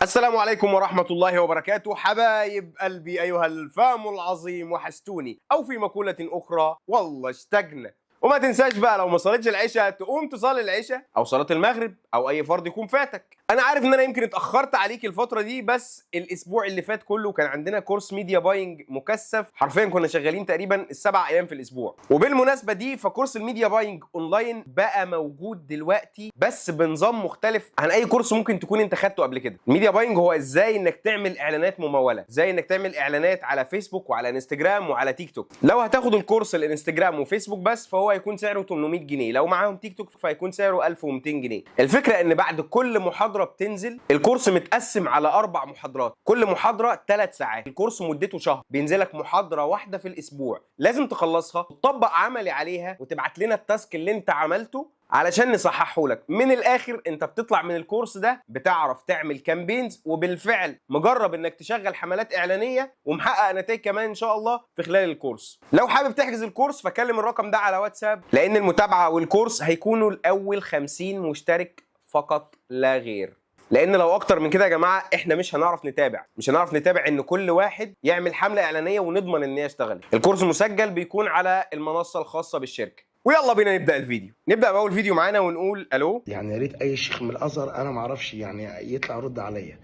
السلام عليكم ورحمة الله وبركاته، حبايب قلبي، أيها ال fam العظيم، وحشتوني، أو في مقولة أخرى والله اشتقنا. وما تنساش بقى لو ما صليتش العشاء تقوم تصلي العشاء أو صلاة المغرب أو أي فرض يكون فاتك. أنا عارف إن أنا يمكن اتأخرت عليك الفترة دي، بس الأسبوع اللي فات كله كان عندنا كورس media buying مكثف، حرفيا كنا شغالين تقريبا ال7 أيام في الأسبوع. وبالمناسبة دي فكورس ال media buying online بقى موجود دلوقتي، بس بنظام مختلف عن اي كورس ممكن تكون انت خدته قبل كده. ال media buying هو ازاي انك تعمل اعلانات مموله، ازاي انك تعمل اعلانات على فيسبوك وعلى انستجرام وعلى تيك توك. لو هتاخد الكورس الانستجرام وفيسبوك بس فهو هيكون سعره 800 جنيه، لو معاهم تيك توك فهيكون سعره 1200 جنيه. الفكرة ان بعد كل محاضرة بتنزل، الكورس متقسم على 4 محاضرات، كل محاضرة 3 ساعات، الكورس مدته شهر، بينزلك محاضرة واحدة في الاسبوع، لازم تخلصها وتطبق عملي عليها وتبعت لنا ال task اللي انت عملته علشان نصححه لك. من الاخر انت بتطلع من الكورس ده بتعرف تعمل campaigns، وبالفعل مجرب انك تشغل حملات اعلانية ومحقق نتائج كمان ان شاء الله في خلال الكورس. لو حابب تحجز الكورس فكلم الرقم ده على واتساب، لان المتابعة والكورس هيكونوا الاول 50 مشترك فقط لا غير، لان لو اكتر من كده يا جماعة احنا مش هنعرف نتابع، مش هنعرف نتابع ان كل واحد يعمل حمله اعلانية ونضمن ان هي اشتغلت. الكورس مسجل بيكون على المنصة الخاصة بالشركه. ويلا بينا نبدا الفيديو. نبدا باول فيديو معانا ونقول الو. يعني يا ريت اي شيخ من الازهر، انا ما اعرفش، يعني يطلع يرد عليا.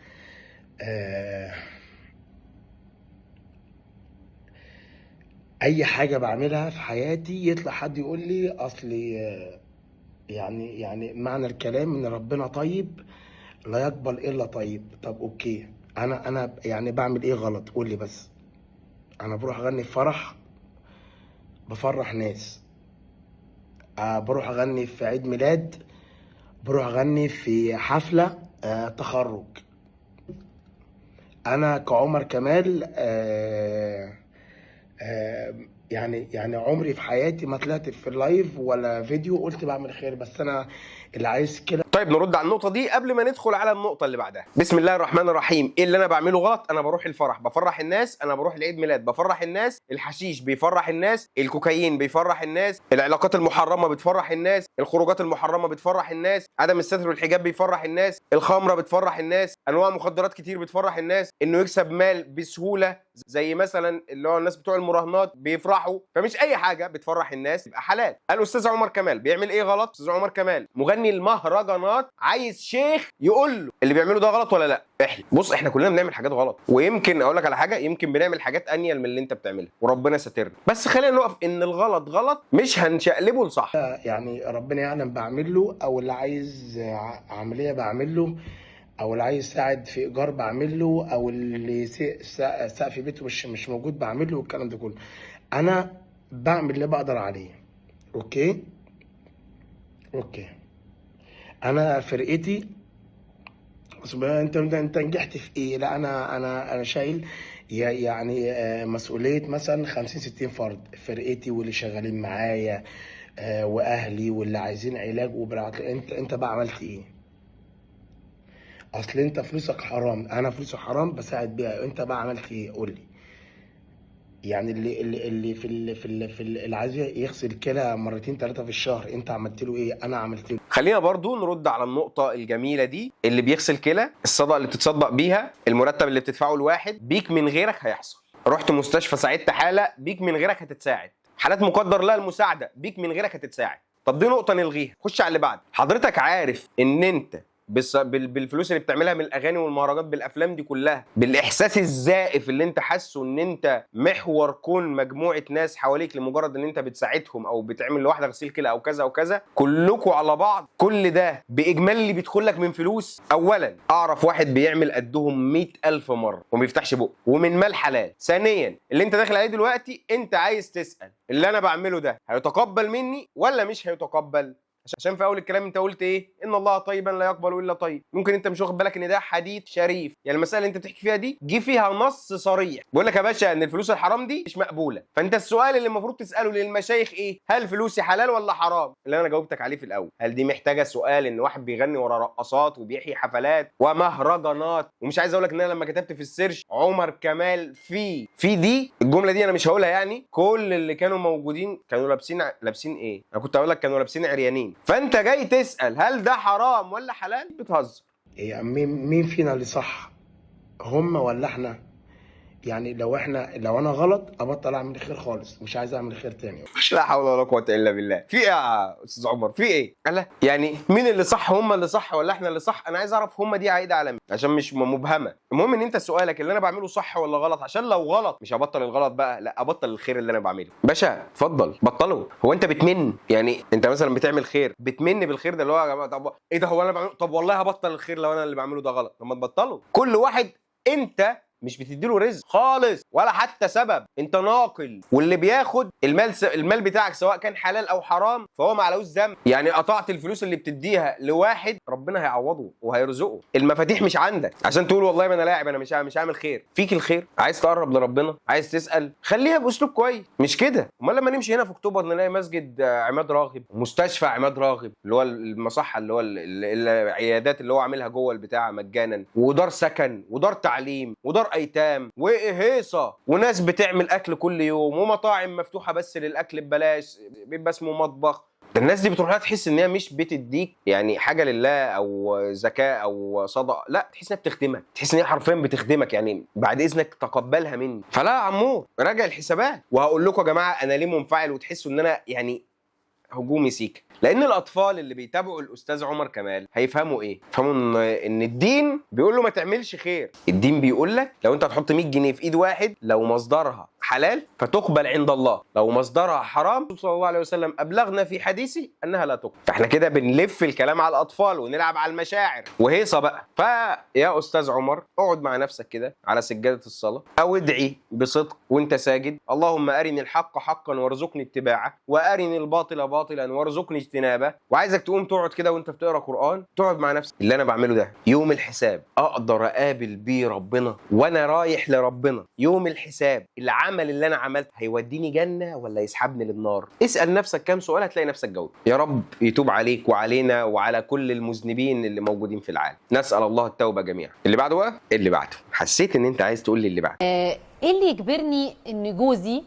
اي حاجة بعملها في حياتي يطلع حد يقول لي اصلي يعني معنى الكلام ان ربنا طيب لا يقبل الا طيب. طب okay، انا يعني بعمل ايه غلط؟ قول لي بس. انا بروح اغني في فرح بفرح ناس، بروح اغني في عيد ميلاد، بروح اغني في حفلة تخرج. انا كعمر كمال يعني عمري في حياتي ما طلعت في ال live ولا فيديو قلت بعمل خير، بس انا اللي عايز كده. طيب نرد على النقطة دي قبل ما ندخل على النقطة اللي بعدها. بسم الله الرحمن الرحيم. ايه اللي انا بعمله غلط؟ انا بروح الفرح بفرح الناس، انا بروح العيد ميلاد بفرح الناس، الحشيش بيفرح الناس، الكوكايين بيفرح الناس، العلاقات المحرمة بتفرح الناس، الخروجات المحرمة بتفرح الناس، عدم الستر والحجاب بيفرح الناس، الخمرة بتفرح الناس، انواع مخدرات كتير بتفرح الناس، انه يكسب مال بسهولة زي مثلا اللي هو الناس بتوع المراهنات بيفرحوا. فمش اي حاجة بتفرح الناس يبقى حلال. الاستاذ عمر كمال بيعمل ايه غلط؟ استاذ عمر كمال مغني المهرجانات عايز شيخ يقول له اللي بيعمله ده غلط ولا لا. احنا بص، احنا كلنا بنعمل حاجات غلط، ويمكن اقول لك على حاجه، يمكن بنعمل حاجات انيل من اللي انت بتعملها وربنا ساترنا، بس خلينا نقف ان الغلط غلط، مش هنشقلبه لصح. يعني ربنا يعلم بعمل له، او اللي عايز عملية بعمل له، او اللي عايز يساعد في ايجار بعمل له، او اللي سقف بيته مش موجود بعمل له، والكلام ده كله. انا بعمل اللي بقدر عليه. okay okay. انا فرقتي أصل انت نجحت في ايه؟ لا انا شايل يعني مسؤولية مثلا 50 60 فرد، فرقتي واللي شغالين معايا واهلي واللي عايزين علاج وبرعاية. انت بقى عملت ايه؟ اصل انت فلوسك حرام، انا فلوسي حرام بساعد بيها، انت بقى عملت ايه؟ قول لي. يعني اللي في اللي عايز يغسل كلى مرتين ثلاثة في الشهر، انت عملت له ايه؟ انا عملت له. خلينا برضو نرد على النقطة الجميلة دي. اللي بيغسل كلى، الصدقة اللي بتتصدق بيها، المرتب اللي بتدفعه الواحد بيك من غيرك هيحصل. رحت مستشفى ساعدت حالة، بيك من غيرك هتتساعد. حالات مقدر لها المساعدة، بيك من غيرك هتتساعد. طب دي نقطة نلغيها، خش على اللي بعد. حضرتك عارف ان انت بس بالفلوس اللي بتعملها من الاغاني والمهرجانات، بالافلام دي كلها، بالاحساس الزائف اللي انت حاسه ان انت محور كون مجموعة ناس حواليك لمجرد ان انت بتساعدهم او بتعمل لواحدة غسيل كلى او كذا او كذا، كلكم على بعض كل ده باجمالي اللي بيدخل لك من فلوس. اولا اعرف واحد بيعمل قدهم 100,000 مرة وما بيفتحش بقه ومن مال حلال. ثانيا اللي انت داخل عليه دلوقتي، انت عايز تسال اللي انا بعمله ده هيتقبل مني ولا مش هيتقبل؟ عشان في اول الكلام انت قلت ايه؟ ان الله طيبا لا يقبل الا طيب. ممكن انت مش واخد بالك ان ده حديث شريف، يعني المسالة اللي انت بتحكي فيها دي جه فيها نص صريح بيقول لك يا باشا ان الفلوس الحرام دي مش مقبولة. فانت السؤال اللي المفروض تساله للمشايخ ايه؟ هل فلوسي حلال ولا حرام؟ اللي انا جاوبتك عليه في الاول. هل دي محتاجه سؤال ان واحد بيغني ورا رقصات وبيحيي حفلات ومهرجانات؟ ومش عايز اقول لك ان انا لما كتبت في ال search عمر كمال في دي الجملة دي انا مش هقولها، يعني كل اللي كانوا موجودين كانوا لابسين ايه؟ انا كنت هقول لك كانوا لابسين عريانين. فانت جاي تسال هل ده حرام ولا حلال؟ بتهزر. يعني مين فينا اللي صح، هم ولا احنا؟ يعني لو انا غلط ابطل اعمل خير خالص، مش عايز اعمل خير تاني. لا حول ولا قوة الا بالله. في ايه يا استاذ عمر؟ في ايه؟ لا يعني مين اللي صح، هم اللي صح ولا احنا اللي صح؟ انا عايز اعرف هم دي عايدة على مين عشان مش مبهمة. المهم ان انت سؤالك اللي انا بعمله صح ولا غلط، عشان لو غلط مش هبطل الغلط بقى، لا ابطل الخير اللي انا بعمله. باشا اتفضل بطلة. هو انت بتمن؟ يعني انت مثلا بتعمل خير بتمن بالخير ده اللي هو يا جماعة طب ايه ده، هو انا بعمله؟ طب والله هبطل الخير لو انا اللي بعمله ده غلط. طب ما تبطله. كل واحد انت مش بتديله رزق خالص ولا حتى سبب، انت ناقل، واللي بياخد المال المال بتاعك سواء كان حلال او حرام فهو ما عليهوش ذنب. يعني قطعت الفلوس اللي بتديها لواحد ربنا هيعوضه وهيرزقه. المفاتيح مش عندك عشان تقول والله ما انا لاعب، انا مش هعمل خير. فيك الخير، عايز تقرب لربنا، عايز تسال، خليها باسلوب كويس مش كده. امال لما نمشي هنا في اكتوبر نلاقي مسجد عماد راغب، مستشفى عماد راغب اللي هو المصحه اللي هو العيادات اللي هو عاملها جوه البتاع مجانا، ودار سكن ودار تعليم ودار ايتام وهيصه، وناس بتعمل اكل كل يوم، ومطاعم مفتوحة بس للاكل ببلاش بيبقى اسمه مطبخ. ده الناس دي بتروح لها تحس ان هي مش بتديك يعني حاجة لله او زكاة او صدقه، لا تحس انها بتخدمك، تحس ان هي حرفيا بتخدمك. يعني بعد اذنك تقبلها مني. فلا يا عمور راجع الحسابات. وهقول لكم يا جماعة انا ليه منفعل وتحسوا ان انا يعني هجومي سيكا، لان الاطفال اللي بيتابعوا الاستاذ عمر كمال هيفهموا ايه؟ يفهموا ان الدين بيقول له ما تعملش خير. الدين بيقول لك لو انت هتحط 100 جنيه في ايد واحد لو مصدرها حلال فتقبل عند الله، لو مصدرها حرام صلى الله عليه وسلم ابلغنا في حديثه انها لا تقبل. فاحنا كده بنلف الكلام على الاطفال ونلعب على المشاعر وهيصه بقى. فيا استاذ عمر اقعد مع نفسك كده على سجادة الصلاة او ادعي بصدق وانت ساجد، اللهم ارني الحق حقا وارزقني اتباعه، وارني الباطل باطلا وارزقني اجتنابه. وعايزك تقوم تقعد كده وانت بتقرا قران، تقعد مع نفسك اللي انا بعمله ده يوم الحساب اقدر اقابل بيه ربنا وانا رايح لربنا يوم الحساب، العمل اللي انا عملته هيوديني جنة ولا يسحبني للنار؟ اسال نفسك كام سؤال هتلاقي نفسك جاوبت. يا رب يتوب عليك وعلينا وعلى كل المذنبين اللي موجودين في العالم، نسال الله التوبة جميعا. اللي بعده بقى، اللي بعده حسيت ان انت عايز تقول لي اللي بعده. ايه اللي يجبرني ان جوزي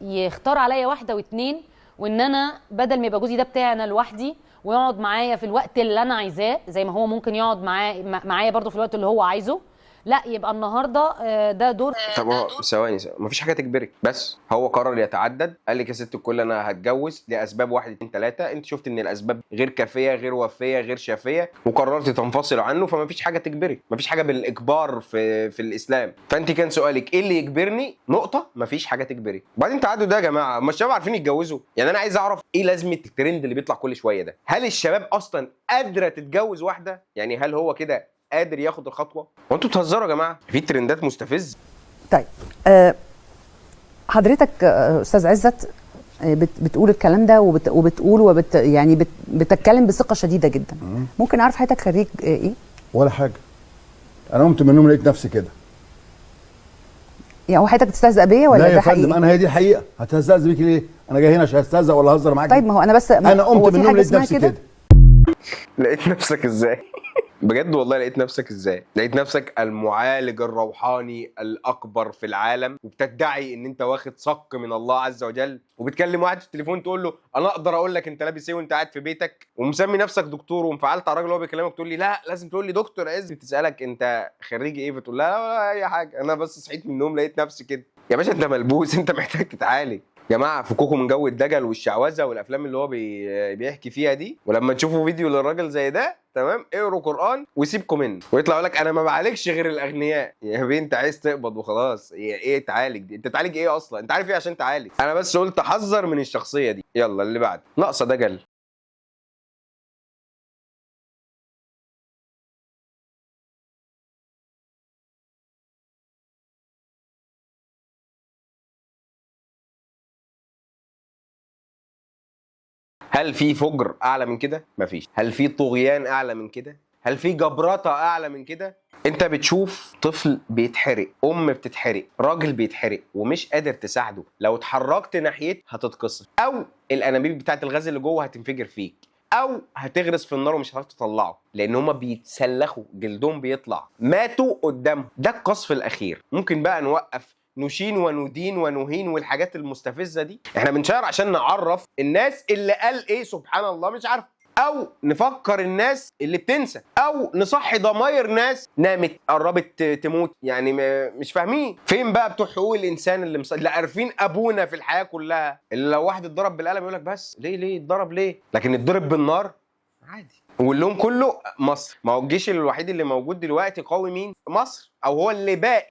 يختار عليا واحدة واثنين، وان انا بدل ما يبقى جوزي ده بتاعي انا لوحدي ويقعد معايا في الوقت اللي انا عايزاه زي ما هو ممكن يقعد معايا برضه في الوقت اللي هو عايزه، لا يبقى النهارده ده دور. طب هو ثواني مفيش حاجة تجبرك، بس هو قرر يتعدد، قال لك يا ست الكل انا هتجوز لاسباب 1 2 3، انت شفت ان الاسباب غير كافيه غير وافيه غير شافيه وقررت تنفصل عنه، فمفيش حاجة تجبرك، مفيش حاجة بالاجبار في الاسلام. فانت كان سؤالك ايه اللي يجبرني؟ نقطة، مفيش حاجة تجبرك. وبعدين تعدد ده يا جماعة، ما الشباب عارفين يتجوزوا؟ يعني انا عايز اعرف ايه لازمه الترند اللي بيطلع كل شوية ده؟ هل الشباب اصلا قادرة تتجوز واحدة؟ يعني هل هو كده قادر ياخد الخطوة؟ وانتوا بتهزروا يا جماعة، في ترندات مستفزة. طيب حضرتك استاذ عزت بتقول الكلام ده وبتقول يعني بتتكلم بثقة شديدة جدا. ممكن اعرف حضرتك خريج ايه؟ ولا حاجة، انا قمت من النوم لقيت نفسي كده. يعني هو حضرتك بتستهزأ بيا ولا لا ده يا فندم، انا هي دي الحقيقة. هتستهزأ بيك ليه؟ انا جاي هنا عشان استهزأ ولا اهزر معاك؟ طيب ما هو انا بس انا قمت من النوم لقيت نفسي كده. لقيت نفسك ازاي؟ بجد والله لقيت نفسك ازاي؟ لقيت نفسك المعالج الروحاني الاكبر في العالم، وبتدعي ان انت واخد صك من الله عز وجل، وبتكلم واحد في التليفون تقول له انا اقدر اقول لك انت لابس ايه وانت قاعد في بيتك، ومسمي نفسك دكتور، وانفعلت على الراجل وهو بيكلمك تقول لي لا لازم تقول لي دكتور عز، بتسالك انت خريج ايه فتقول لها لا ولا اي حاجة، انا بس صحيت من النوم لقيت نفسي كده. يا باشا انت ملبوس، انت محتاج تتعالج. يا جماعة فكوكوا من جو الدجل والشعوذة والافلام اللي هو بيحكي فيها دي، ولما تشوفوا فيديو للراجل زي ده تمام اقروا قران وسيبكم منه، ويطلع يقول لك انا ما بعالجش غير الاغنياء. يا بيه انت عايز تقبض وخلاص، ايه تعالج دي؟ انت تعالج ايه اصلا؟ انت عارف ايه عشان تعالج؟ انا بس قلت احذر من الشخصية دي. يلا اللي بعد، ناقصه دجل. هل في فجر اعلى من كده؟ مفيش. هل في طغيان اعلى من كده؟ هل في جبرطه اعلى من كده؟ انت بتشوف طفل بيتحرق، ام بتتحرق، راجل بيتحرق ومش قادر تساعده، لو اتحركت ناحيته هتتكسر، او الانابيب بتاعت الغاز اللي جوه هتنفجر فيك، او هتغرس في النار ومش هتعرف تطلعه، لان هما بيتسلخوا جلدهم بيطلع، ماتوا قدامهم. ده القصف الاخير. ممكن بقى نوقف نشين وندين ونهين والحاجات المستفزه دي؟ احنا بنشير عشان نعرف الناس اللي قال ايه سبحان الله مش عارف، او نفكر الناس اللي بتنسى، او نصحي ضماير ناس نامت قربت تموت. يعني مش فاهمين فين بقى بتوع حقوق الانسان اللي عارفين ابونا في الحياة كلها، اللي لو واحد اتضرب بالقلم يقول لك بس ليه اتضرب ليه، لكن اتضرب بالنار عادي. واللوم كله مصر. ما هو الجيش الوحيد اللي موجود دلوقتي قوي مين؟ مصر، او هو اللي باقي.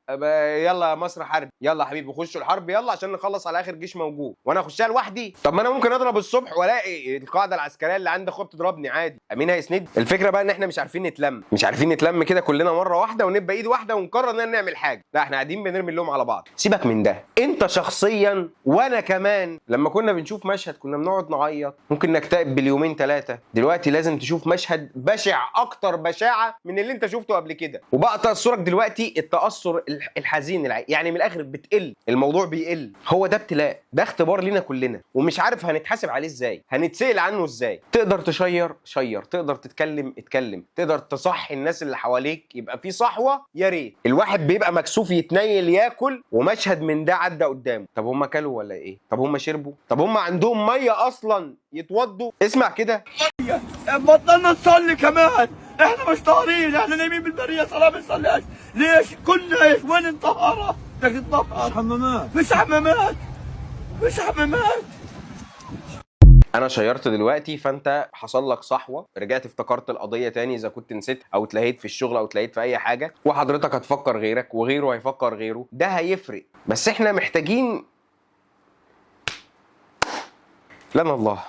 يلا يا مصر حرب، يلا يا حبيبي خشوا الحرب يلا عشان نخلص على اخر جيش موجود، وانا اخشها لوحدي؟ طب ما انا ممكن اضرب الصبح والاقي القاعدة العسكرية اللي عند اخويا بتضربني عادي، مين هيسند؟ الفكرة بقى ان احنا مش عارفين نتلم، مش عارفين نتلم كده كلنا مرة واحدة ونبقى ايد واحدة ونقرر اننا نعمل حاجة. لا احنا قاعدين بنرمي اللوم على بعض. سيبك من ده، انت شخصيا وانا كمان لما كنا بنشوف مشهد كنا بنقعد نعيط، ممكن نكتئب باليومين ثلاثة. دلوقتي لازم تشوف مشهد بشع اكتر بشاعه من اللي انت شفته قبل كده. وبقى تاثرك دلوقتي التاثر الحزين يعني من الاخر بتقل، الموضوع بيقل. هو ده ابتلاء، ده اختبار لينا كلنا، ومش عارف هنتحاسب عليه ازاي، هنتسال عنه ازاي. تقدر تشير شير، تقدر تتكلم اتكلم، تقدر تصحي الناس اللي حواليك يبقى في صحوة. يا ريت. الواحد بيبقى مكسوف يتنيل ياكل ومشهد من ده عدى قدامه. طب هم كلوا ولا ايه؟ طب هم شربوا؟ طب هم عندهم مية اصلا يتوضوا؟ اسمع كده. بطلنا نصلي كمان، احنا مش طاهرين، احنا نايمين بالبريه صلاة ما بنصليش. ليش؟ كنا ايش؟ وين الطهارة؟ بدك تطهر؟ مش حمامات، مش حمامات، مش حمامات. انا شيرت دلوقتي فانت حصل لك صحوة، رجعت افتكرت القضية تاني اذا كنت نسيت او اتلهيت في الشغل او اتلهيت في اي حاجة، وحضرتك هتفكر غيرك وغيره هيفكر غيره، ده هيفرق. بس احنا محتاجين لنا الله.